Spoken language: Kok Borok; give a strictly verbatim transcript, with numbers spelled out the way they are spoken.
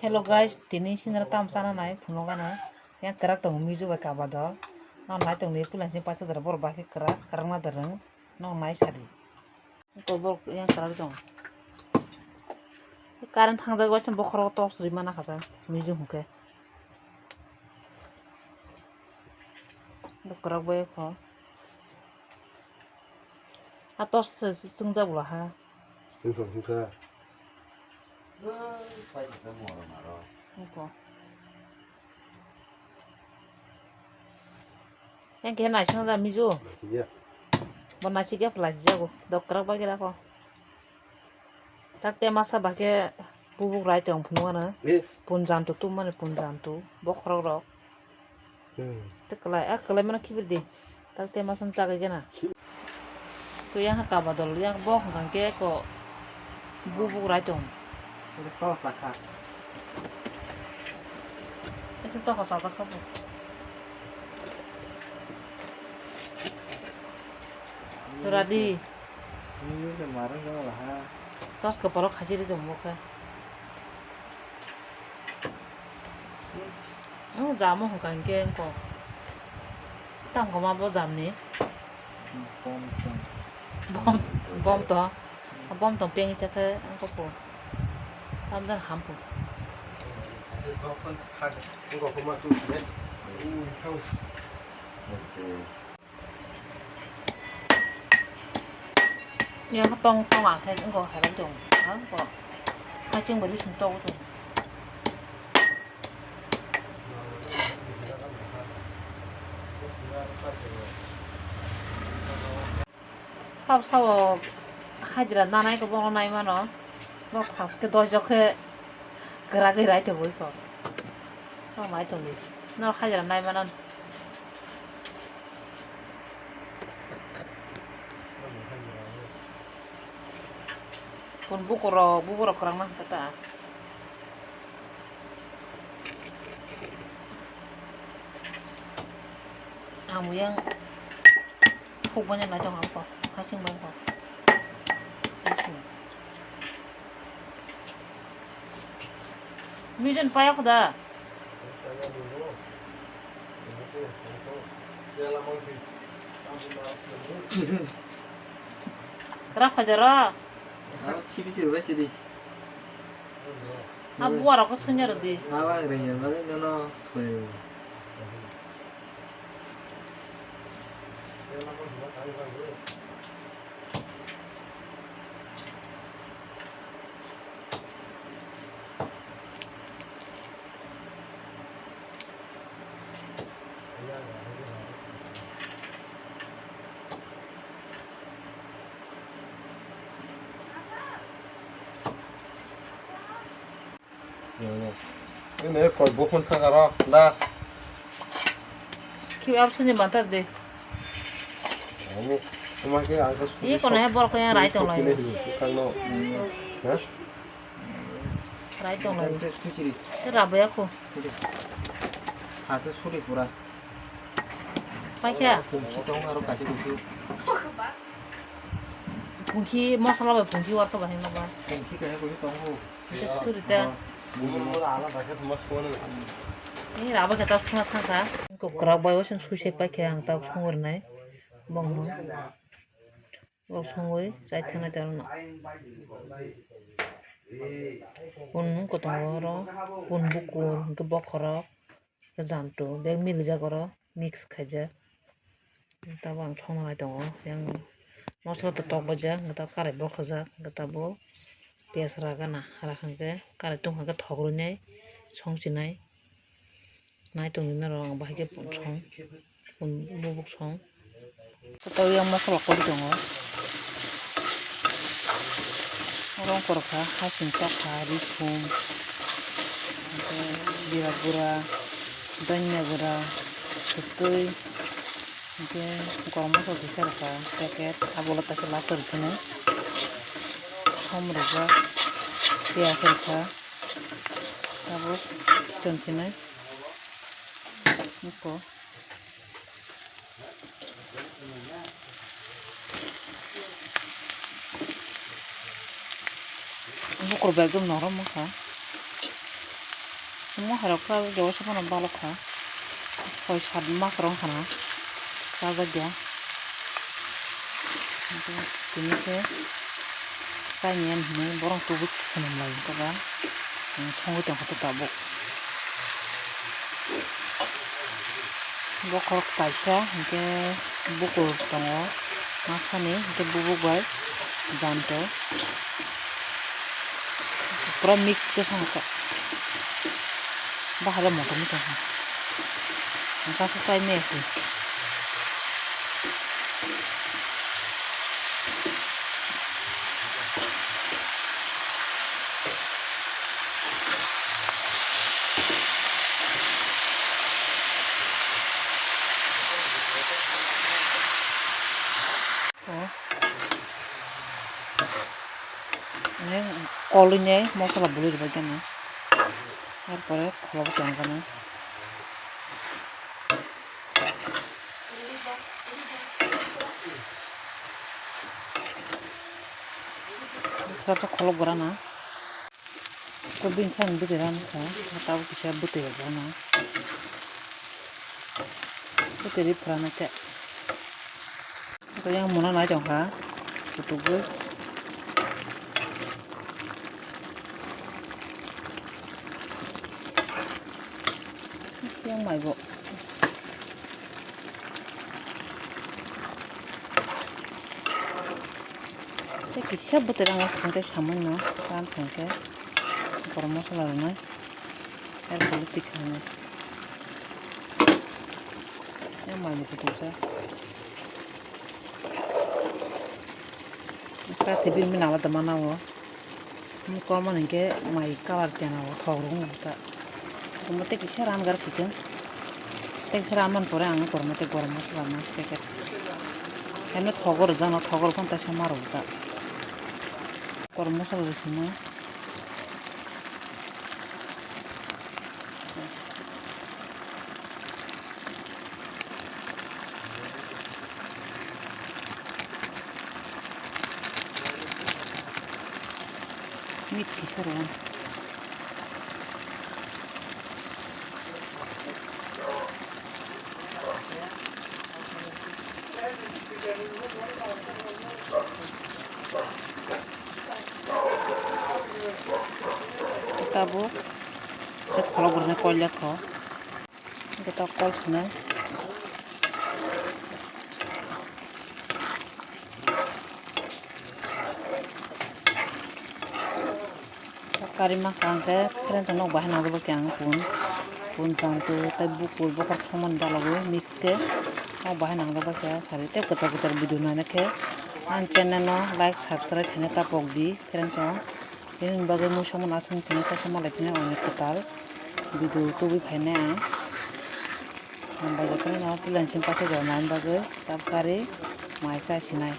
Hello guys, tini sinira tam chana nai phunukgana. Yang kwrak tongo mijo bai kaba dol. No nai tongni puila sini paithak dara borok bai khe kwrak, kwrak na dara. No nai sadi. Ko borok yang kwrak tongo. Current thangjak bai bokhorok torch rwi mana kha ta mijo hwnkhe. Kwrak bai kho. A torch se chwngjak bwla ha. Wngkha, wngkha. Wngkha. Yang khe naising da mijo. Naising ya. Bo naising ya phalai jago. Dok kwrak bai khe da kho. Tak te masa ba khe bubuk rai tong phunukgana. Eh. Punjan tu tum mani punjan tu. Bokhorok rok. Hmm. Te kwlai, a kwlai mano khibir di. Tak te masam chagai gana. Si- To yang ha kaba dol, yang bo hwnkha khe ko bubuk rai tong. Ito to sakha. Ito to ko sakha bo. Tura di. Ini se marang dong lah ha. Tos kepala khajiri dong bo khe. Oh, jamo hwnkha hinkhe wngkho. Tamo ma bo jamni? Bom tong. Bom, bom tong. Bom tong pengisa khe wngkho po. Tamdan hampho. Yang tong tong ang khe wngkho hai tong. Ang ko. Haching bari sing tong tong. Sabo sabo hajira nanai ko bono nai mano. Bo khas khe doijok khe kwrak khe rai tongwi ko. Bo nai tongwi. Norok hajira nai mano. Kun bukurok, bukurok kwrang ma kha ta. Ang yang huk banya nai tong ang ko, hasing bang ko. Mijen payok da. Ra phajar ra. Sibi sibi bai sidi. A buwa rok sanya rodi. Aba rengya mani nono. Ini koi bukhun thangaro da. Ki absini mantar de. Ini cuma ke angka. Ini kono he borok yang rai tong lai. Kangno. Ha? Rai tong lai. Te rabo ya ko. Hasa suri pura. Paikha. Kungsi tong aro kachi kusu. Pungki masala bai pungki warka bahai ma ba. Pungki kaya kusu tong ho. Kisa suri ta. Ni rabo kata suna thangkha. Ko kwrak bai osen sui se paikha ang ta songor nai. Bongno. Borok songwi chai thangnai tei aro no. Pun kotongo oro, pun bukur, hwnkhe bokhorok, hwnkhe jantu, bek milijak oro, mix khaijak. Tabuk ang songna nai tongo, yang mosola to tok baijak, hwnkhe tabuk karai bokhojak, hwnkhe tabuk piyaj ragana, ragana hwnkhe karai tungkha hwnkhe thok rwnai, songchinai. Nai tongwi norok ang bahai khe pun song, pun bubuk song. Tei yang mosola kori tongo. Oro wngkha rok kha, hasing tokha, risum, hwnkhe jira gura, dhanya gura, kwtwi, hwnkhe gorom mosola kisa rok kha packet, abo ulo kaisa last o rw phano som rwjak, piyaj rw kha. Tabuk chwng chinai. Nukho. Bukur bai ekdom norom wngkha. Omo hai rok khe jawai se phano balok kha. Soi sat mas rok wng khana chajakya. Tini khe chaini ani hinwi borok tubui swnam lai wngkha ba. Songwi tongkha tabuk. Bokhorok kaisa hinkhe bukur tongo masani hinkhe bubuk bai janto pura mix khe songkha bahai motom tongkha hinkhe chainai se. Kolwi nai mosola bwlwi rwbaikhe no, er pore khulok tongkha no. Srapsa kholok gora na. Ko bini sani bwtwi rana kha, tabuk kisa bwtwi rok rana. Bwtwi ri phrana khe. Ko yang mona nai tong kha, kutukgwi. Yang mai bo. Tei kisa bwtwi rang aswk tei samung no ran thang khe gorom mosola rwnai. Tei politik khainai. Yang mai bo kutukjak. Kathi bini alada mana o. Bini kwmani hinkhe mai colour kena o thok rwngmani ta. Omo tei kisa ran gar situng. Tei kisa ran man pore ang kormo tei gorom mosola ma packet. Heno thogo rwjakno thogo rwphano teisa ma rwgo ta. Gorom mosola rw sino. Meat kisa rw. Tabuk se kholok rwna koilya kho. Hwnkhe ta kol swnai. Kari mangkha hwnkhe friends rok nok bahai nangjak bai khe ang pun, pun chantu tei bukur bokhorok somani dalogwi mix khe nok bahai nangjak bai khe sari tei kwtal kwtal video naina khe ang channel no like subscribe khaina ta pokdi friends rok. Bini bagwi mui somano aswk sini kosom malai phini onek kwtal video tubui phainai ang. Hambai jotono no puila simi paithak rwnani bagwi tabuk kari mai chai sinai.